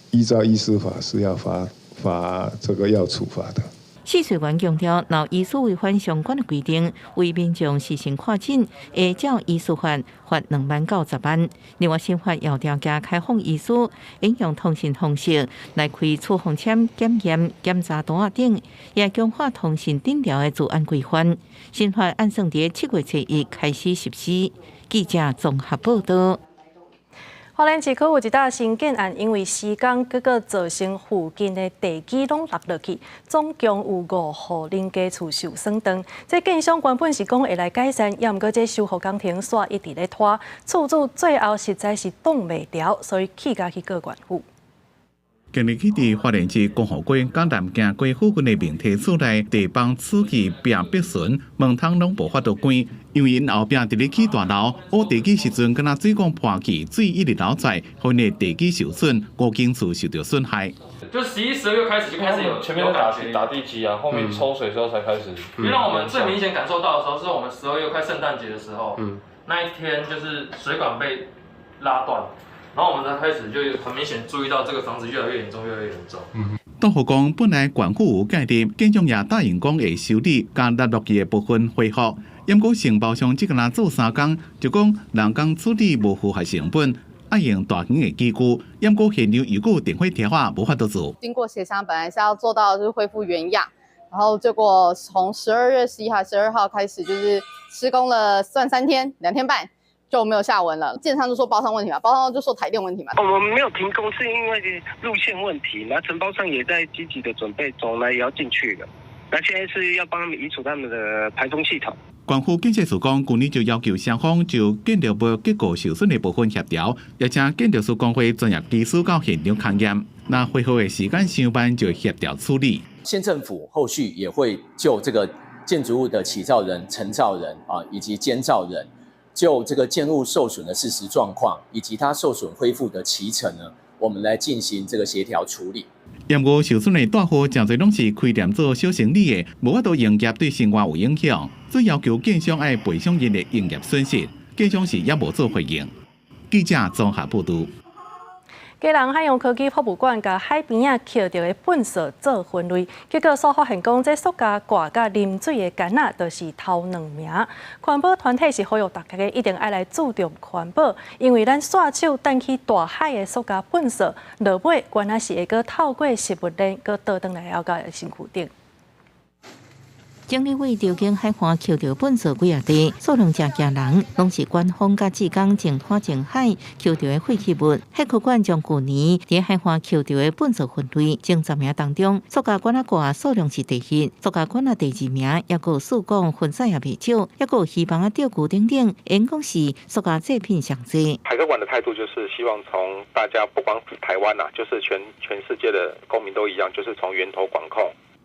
依照醫師法是要罰這個要處罰的。試水員強調，若醫師違反相關的規定，為民眾視訊看診，會照醫師法罰2萬到10萬。另外，新法有條件開放醫師應用通訊方式來開處方簽、檢驗、檢查單仔等，也強化通訊診療的資安規範。新法按算佇7月初1開始實施。記者綜合報道。花蓮市區有一搭新建案，因為施工結果造成附近的地基攏落落去，總共有五戶人家厝受損斷。這建商原本是講會來改善，也毋過這修復工程煞一直咧拖，厝主最後實在是擋袂牢，所以氣甲去告縣府。近日去佇花蓮市光復街佮南京街附近的明體厝內，地崩出去壁必損，門窗攏無法度關，因為𪜶後壁佇咧起大樓，挖地基時陣，敢若水管破去，水一直流出來，予𪜶的地基受損，五間厝受著損害。就11、12月開始就開始有前面打地基啊，後面抽水時候才開始。因為讓我們最明顯感受到的時候，是我們12月快聖誕節的時候，那一天就是水管被拉斷。然後我們才開始就很明顯注意到這個房子越來越嚴重，越來越嚴重。杜護講，本來縣府有介入，建商也答應講會修理，共落落去的部分恢復。毋過承包商只干焦做三工，就講人工處理無符合成本，愛用大型的機具。毋過現場又閣有電火條仔，無法度做。經過協商，本來是要做到就是恢復原樣，然後結果從12月11號、12號開始，就是施工了算3天、2天半。就沒有下文了。建商就說包商問題嘛，包商就說台電問題嘛。我們沒有停工，是因為路線問題。那承包商也在積極的準備中，那也要進去了。那現在是要幫他們移除他們的排風系統。縣府建設署講，去年就要求雙方就建築物結構受損的部分協調，也請建築師公會專業技師到現場勘驗。若恢復的時間傷慢，就協調處理。縣政府後續也會就這個建築物的起造人、承造人啊，以及監造人。就這個建物受損的事實狀況，以及它受損恢復的期程呢，我們來進行這個協調處理。毋過受損的大戶，誠濟攏是開店做小生意的，無法度營業，對生活有影響，所以要求建商愛賠償𪜶的營業損失。建商是猶無做回應。記者綜合報導。基隆海洋科技博物館共海邊仔抾著的糞埽做分類，結果煞發現講，這塑膠蓋佮啉水的罐仔，都是頭兩名。環保團體是呼籲大家一定愛來注重環保，因為咱紲手擲去大海的塑膠糞埽，落尾原來是會閣透過食物鏈，閣倒轉來到身軀頂。整理為長景海岸抾著糞埽幾仔塊，數量誠驚人，攏是官方佮志工淨灘淨海抾著的廢棄物。海科館將舊年佇海岸抾著的糞埽分類，前十名當中，塑膠罐仔蓋數量是第一，塑膠罐仔第二名，抑閣有四管分散也袂少，抑閣有魚網仔釣具等等，應講是塑膠製品上濟。海科館的態度就是希望從大家不光台灣啊，就是全世界的公民都一樣，就是從源頭管控，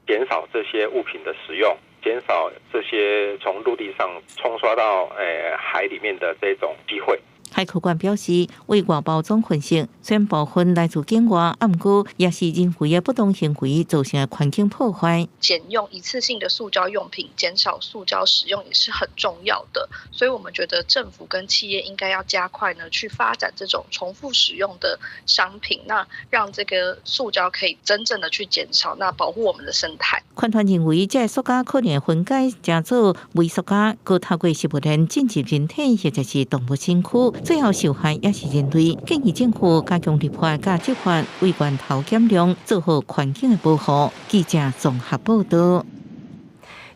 減少這些物品的使用。減少這些從陸地上沖刷到海裡面的這種機會。海科館表示，為外包裝分析，雖然部分來自境外，啊，毋過也是人為的不當行為造成的環境破壞。減用一次性的塑膠用品，減少塑膠使用也是很重要的。所以我們覺得政府跟企業應該要加快呢，去發展這種重複使用的商品，那讓這個塑膠可以真正的去減少，那保護我們的生態。環團認為，這塑膠可能分解成做微塑膠，閣透過食物鏈進入人體或者是動物身軀，最後受害也是人類。建議政府加強立法佮執法，為源頭減量，做好環境的保護。記者綜合報道。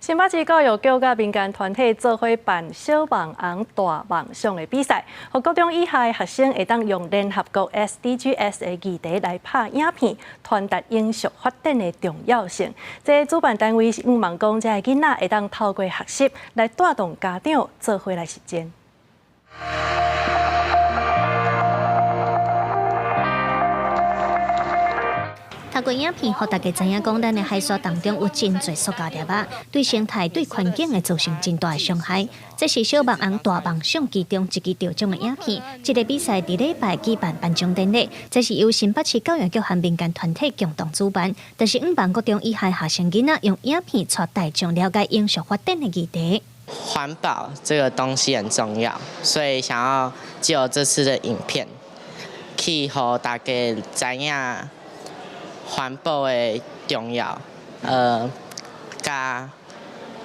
新北市教育局佮民間團體做伙辦小網紅大夢想的比賽，予國中以下的學生會當用聯合國 SDGs 的議題來拍影片，傳達永續發展的重要性。這主辦單位是向望講，這个囡仔會當透過學習來帶動家長做伙來實踐。透過影片，予大家知影講，咱的海沙當中有真濟塑膠粒仔，對生態、對環境會造成真大的傷害。這是小網紅大夢想其中一支得獎的影片。這個比賽佇禮拜舉辦頒獎典禮，這是由新北市教育局和民間團體共同主辦。但是，向望國中以下學生囡仔用影片帶大眾了解永續發展的議題。環保這個東西很重要，所以想要藉由這次的影片，去予大家知影環保的重要，佮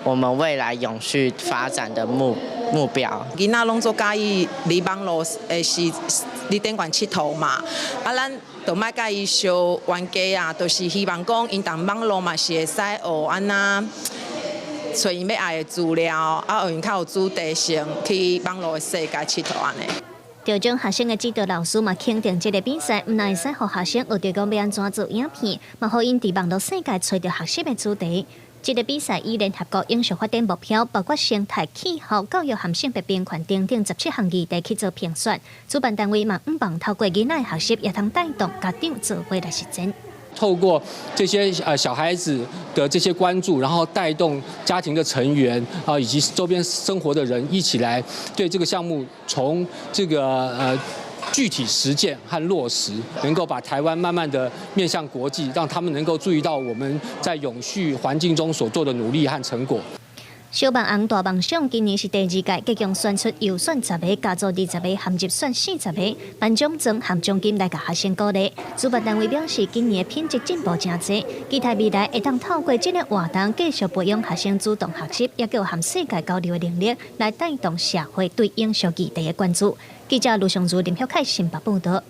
我們未來永續發展的目標。囡仔攏足佮意佇網路的時，佇頂懸𨑨迌嘛，啊，咱就莫佮伊相冤家啊，就是希望講𪜶佇網路嘛是會使學按怎揣𪜶欲愛的資料，啊，予𪜶較有主題性去網路的世界𨑨迌按呢。得獎學生的指導老師嘛肯定這個比賽，毋但會使予學生學著講欲按怎做影片，嘛予𪜶佇網路世界揣著學習的主題。這個比賽以聯合國永續發展目標，包括生態、氣候、教育和性別平權等等17項議題去做評選。主辦單位嘛向望透過囡仔的學習，也通帶動家長做伙來實踐。透過這些小孩子的這些關注，然後帶動家庭的成員啊，以及周邊生活的人一起來對這個項目從這個具體實踐和落實，能夠把台灣慢慢的面向國際，讓他們能夠注意到我們在永續環境中所做的努力和成果。小網紅大夢想今年是第二屆，共計選出優選10个，加組20个，含入選40个，頒獎狀含獎金來共學生鼓勵。主辦單位表示，今年的品質進步誠濟，期待未來會當透過這個活動，繼續培養學生主動學習，也閣有和世界交流的能力，來帶動社會對永續議題的關注。記者盧尚如、林曉凱新北報導。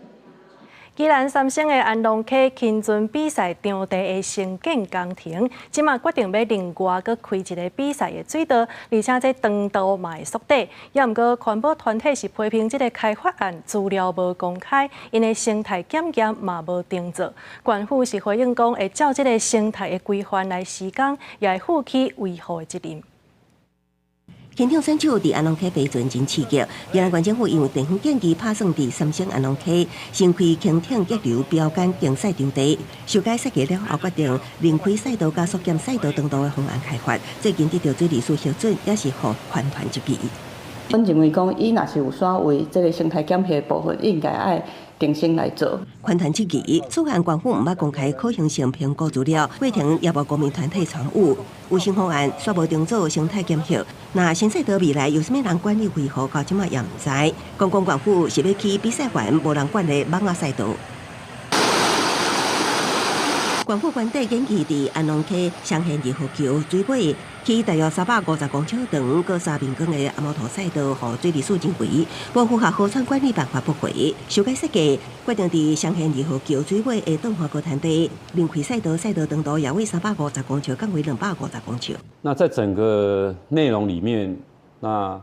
宜蘭三星的安龍溪輕船比賽場地的興建工程，這馬決定欲另外閣開一个比賽的水道，而且這長度嘛會縮短。也毋過環保團體是批評這个開發案資料無公開，𪜶的生態檢驗嘛無定做。縣府是回應講會照這个生態的規範來施工，也會負起維護的責任。輕艇選手佇安龍溪划船真刺激，宜蘭縣政府因為地方建議拍算佇三星安龍溪新開輕艇激流標桿競賽場地，修改設計了後，決定另開賽道佮縮減賽道長度的方案開發。最近得到水利署核准，也是予環團質疑。阮認為講，伊若是有煞為這个生態檢核的部分，應該愛重新來做。環團質疑，此案縣府毋捌公開可行性評估資料，過程也無公民團體參與，有新方案煞無重做生態檢核。那新賽道未來由啥物人管理維護，到這馬也毋知。講講縣府是欲起比賽員無人管的網仔賽道。縣府官邸建議佇安龍溪雙線二號橋水尾起大約350公尺長、閣3面廣的阿摩托賽道，予水利署認為無符合河川管理辦法不回，修改設計，決定佇雙線二號橋水尾的頓華高灘地另開賽道，賽道長度也為350公尺降為250公尺。那在整個內容裡面，那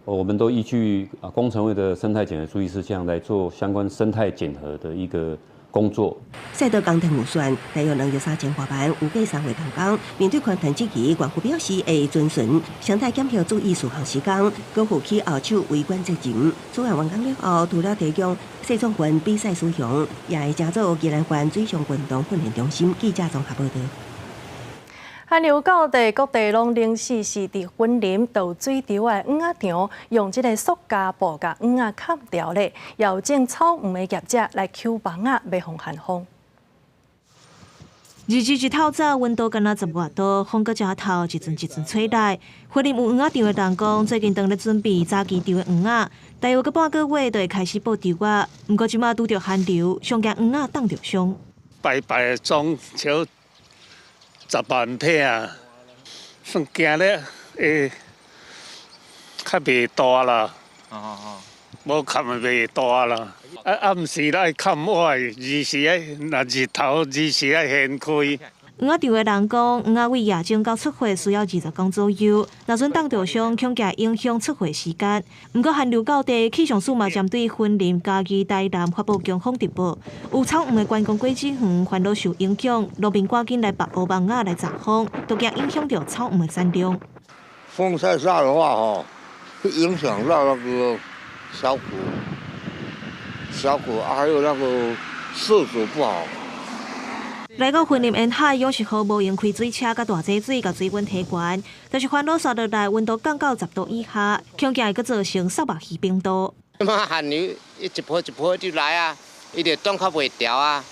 我們都依據工程會的生態檢核注意事項來做相關生態檢核的一個工作。賽道工程預算大約2億3千多萬，預計3月動工。面對環團質疑，縣府表示會遵循生態檢核注意事項施工，閣負起後手維管責任。此案完工了後，除了提供世壯運比賽使用，也會成做宜蘭縣水上運動訓練中心。記者綜合報道。寒流到地，各地攏冷死死，佇雲林就水池的魚仔場，用這个塑膠布共魚仔崁牢咧，邀請草黃的業者來搝網仔，欲防寒風。日日一透早，溫度敢若十外度，風閣遮透，一陣一陣吹來。雲林有魚仔場的人講，最近當咧準備早期場的魚仔，大約閣半個月就會開始布池仔。毋過這馬拄著寒流，上驚魚仔凍著傷。白白裝超10萬片啊，算驚咧會較袂大啦，無崁袂大啦。啊，暗時愛崁我的，二時愛若日頭二時愛掀開。魚仔場的人講，魚仔為夜種到出貨需要20工左右，若準凍著傷，恐驚影響出貨時間。毋過寒流到地，氣象署嘛針對雲林、嘉義、台南發布強風特報，有草黃的觀光果子園煩惱受影響，農民趕緊來縛烏網仔來閘風，都驚影響著草黃的產量。風太大的話，吼，會影響到那個小果，小果還有那個色澤不好。來到雲林沿海，養殖戶無閒開水車佮大井水，共水溫提懸，但是煩惱煞落來，溫度降到10度以下，恐驚會閣造成虱目魚冰凍。這寒流一波一波就來啊，伊就凍較袂牢啊，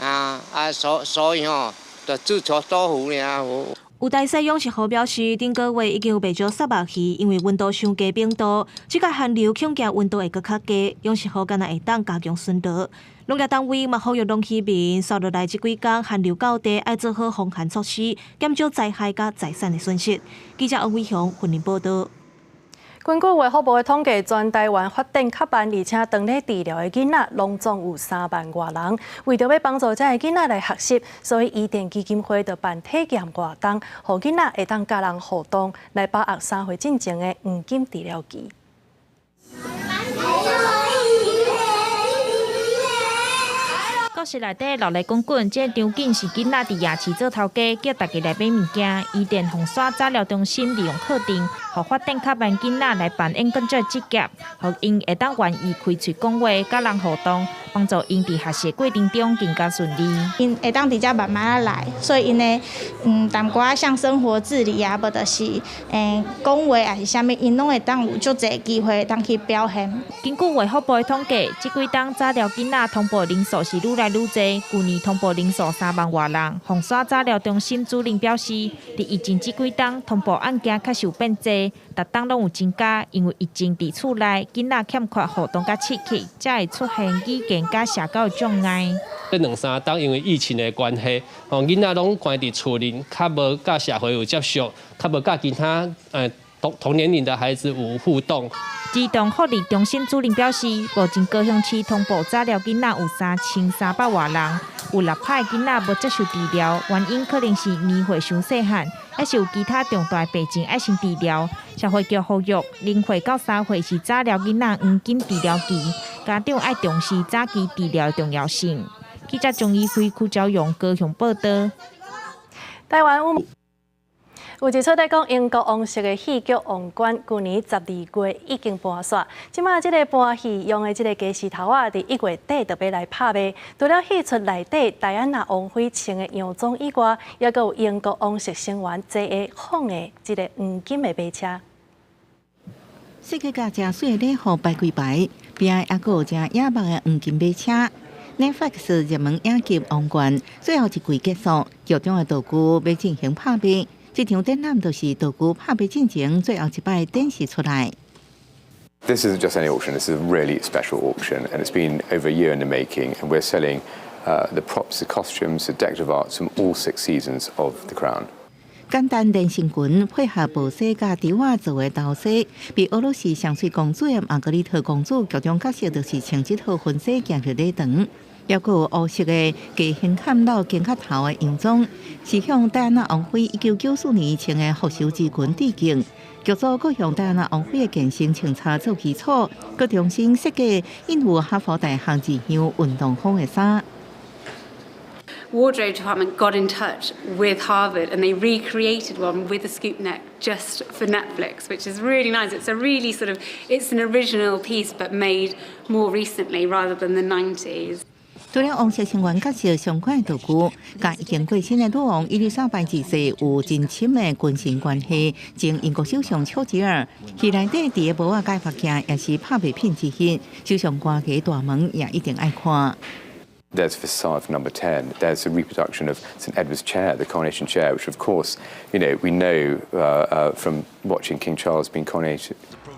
啊啊，所以吼，就自求多福爾。有大細養殖戶表示，頂個月已經有袂少虱目魚，因為溫度傷低冰凍，這個寒流恐驚溫度會閣較低，養殖戶敢若會當加強巡邏。農業單位嘛呼籲農漁民，煞落來這幾工寒流到地，愛做好防寒措施，減少災害佮財產的損失。記者王偉雄雲林報導。根據衛福部的統計，全台灣發展較慢，而且當咧治療的囡仔，攏總有3萬外人。為著欲幫助這个囡仔來學習，所以伊甸基金會就辦體驗活動，予囡仔會當佮人互動，來把握3歲進前的黃金治療期。故事內底熱鬧滾滾，這个場景是囡仔佇夜市做頭家，叫大家來買物件。伊甸鳳山早療中心利用課程，予發展較慢囡仔來扮演更多職業，予𪜶會當願意開喙講話，佮人互動，幫助𪜶佇學習過程中更加順利。𪜶會當佇遮慢慢仔來，所以𪜶的淡薄仔像生活自理啊，無就是講話抑是啥物，𪜶攏會當有足濟機會當去表現。根據衛福部的統計，這幾冬早療囡仔通報人數是愈來愈濟，舊年通報人數3萬外人。鳳山早療中心主任表示，佇疫情這幾冬通報案件確實有變濟，逐冬攏有增加，因為疫情佇厝內，囡仔欠缺互動佮刺激，才會出現語言佮社交的障礙。這兩三冬因為疫情的關係，囡仔攏關佇厝裡，較無佮社會有接觸，較無佮其他同年齡的孩子有互動。兒童福利中心主任表示，目前高雄市通報早療囡仔有3300外人，有6%的囡仔無接受治療，原因可能是年歲傷細漢，抑是有其他重大病症愛先治療。社會局呼籲，0歲到3歲是早療囡仔黃金治療期，家長愛重視早期治療的重要性。記者鍾怡輝、邱昭勇高雄報導。台灣有。有一齣咧講英國王室的戲劇《王冠》，舊年12月已經搬煞。這馬這个搬戲用的這个家私頭仔，佇1月底就欲來拍賣。除了戲出內底戴安娜王妃穿的洋裝以外，猶閣有英國王室成員坐的仿的這个黃金的馬車。設計甲誠媠的禮服排幾排，邊仔猶閣有誠野目的黃金馬車。Netflix 熱門影集《王冠》最後一季結束，劇中的道具欲進行拍賣。這場展覽就是道具拍賣進前最後一擺展示出來。 This isn't just any auction. This is a really special auction, and it's been over a year in the making. And we're selling the props, the costumes, the decorative arts from all six seasons of The Crown. 簡單連身裙配合薄紗佮織仔做的頭紗，比俄羅斯上媠公主的瑪格麗特公主劇中角色就是穿這套婚紗行入禮堂。猶閣有烏色的加胸坎到肩胛頭的洋裝，是向戴安娜王妃1994年穿的復仇之裙致敬。劇組閣用戴安娜王妃的健身穿插做基礎，閣重新設計印有哈佛大學字樣運動風的衫。 Wardrobe department got in touch with Harvard and they recreated one with a scoop neck just for Netflix, which is really nice. It's a really sort of, it's an original piece but made more recently rather than the 90s. 除了王室成員角色相關的道具，佮已經過身的女王伊麗莎白二世有真親的君臣關係。前英國首相丘吉爾戲內底佇个帽仔佮髮鏡也是拍賣品之一，首相官邸大門也一定愛看。 There's a facade for Number 10. There's a reproduction of St Edward's chair, the coronation chair, which of course, we know from watching King Charles being coronated.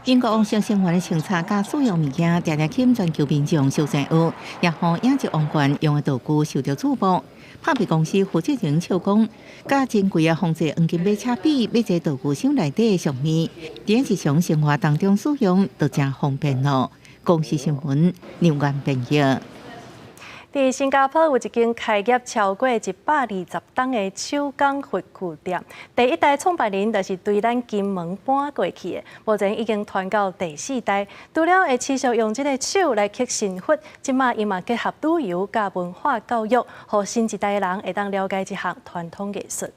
英國王室成員的穿插佮使用物件，定定吸引全球民眾相讚學，也予影集王冠用的道具受到矚目。拍賣公司負責人笑講，佮珍貴的仿製黃金馬車比，買這道具箱內底的上面，佇日常生活當中使用就誠方便囉。公視新聞劉元編譯。佇新加坡有一間開業超過120冬的手工佛具店，第一代創辦人就是對咱金門搬過去的，目前已經傳到第四代。除了會持續用這个手來刻神佛，這馬伊嘛結合旅遊佮文化教育，予新一代人會當了解這項傳統藝術。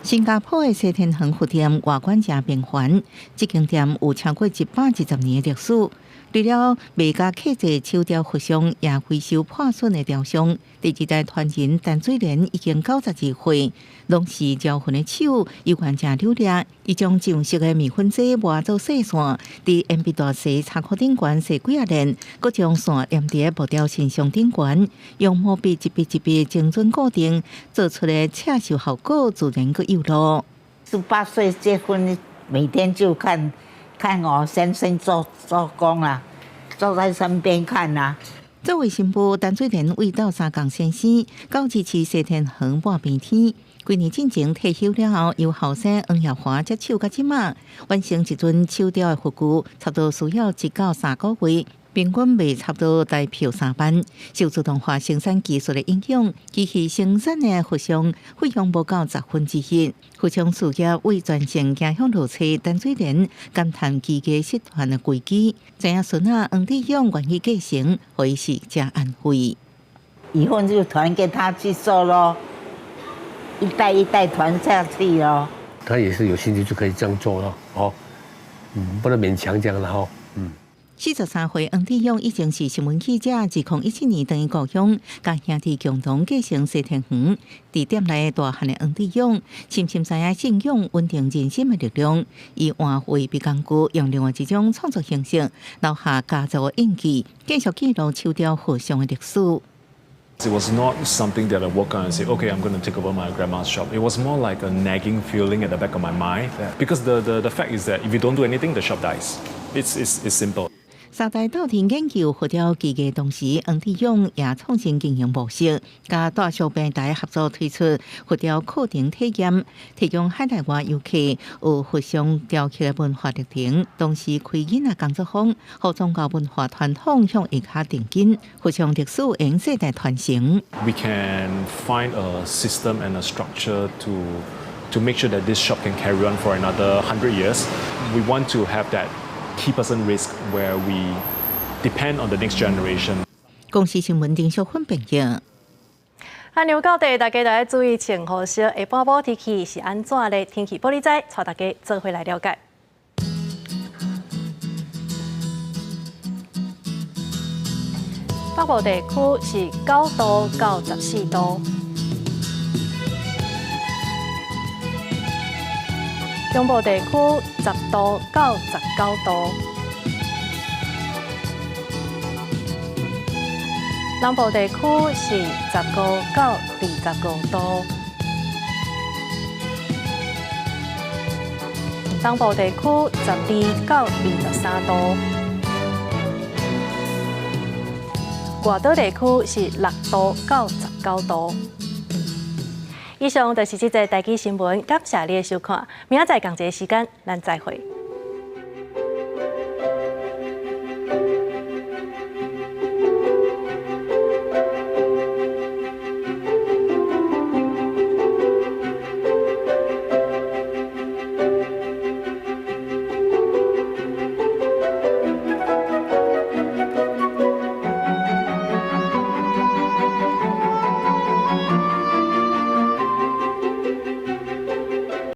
新加坡的西天恆佛店外觀誠平凡，這間店有超過120年的歷史。除了賣佮刻製手雕佛像，也回收破損的雕像。第二代傳人陳水蓮已經92歲，攏是招魂的手，猶原誠流利。伊將上色的麵粉劑磨做細線，佇鉛筆大細插箍頂懸踅幾仔輪，閣將線黏佇木雕神像頂懸，用毛筆一筆一筆精準固定，做出的刺繡效果自然閣有路。18歲結婚，每天就看看我先生做做工啊，坐在身邊看啊。作為新婦，陳水蓮為鬥相共先生，到支持西天恆半邊天。幾年進前退休了後，由後生黃耀華接手到這馬，完成一尊手雕的佛具，差不多需要1到3個月，平均賣差不多台票3萬。受自動化生產技術的影響，機器生產的佛像費用無到1/10。佛像事業為全線行向落車，陳水蓮感嘆機械失傳的危機。知影孫仔黃志勇願意繼承，予伊是誠安慰。以後就傳給他去做咯，一代一代傳下去咯。他也是有興趣就可以這樣做咯，哦，不能勉強這樣啦，吼，43歲黃志勇已經是新聞記者，2017年轉去故鄉，佮兄弟共同繼承西天園。佇店內大漢的黃志勇，深深知影信仰穩定人心的力量。伊換畫筆工具，用另外一種創作形式，留下家族的印記，繼續記錄手雕佛像的歷史。 It was not something that I woke up and say, okay, I'm going to take over my grandma's shop. It was more like a nagging feeling at the back of my mind. Because the fact is that if you don't do anything, the shop dies. It's simple. 三代鬥陣研究佛雕技藝同時，黃志勇也創新經營模式，佮大小平台合作推出佛雕課程體驗，提供海內外遊客學佛像雕刻的文化歷程，同時開囡仔工作坊，予宗教文化傳統向下跤定根，佛像歷史用世代傳承。 We can find a system and a structure to make sure that this shop can carry on for another 100 years. We want to have that key person risk where we depend on the next generation. 公視新聞丁淑芬編譯。啊，牛到底大家都愛注意穿雨衫，下半晡天氣是按怎咧？天氣報你知，帶大家做伙來了解。北部地區是9度到14度，中部地區10度到19度，南部地區是15到25度，東部地區12到23度，外島地區是6度到19度。以上就是這節台語新聞，感謝你的收看，明仔載仝一个時間，咱再會。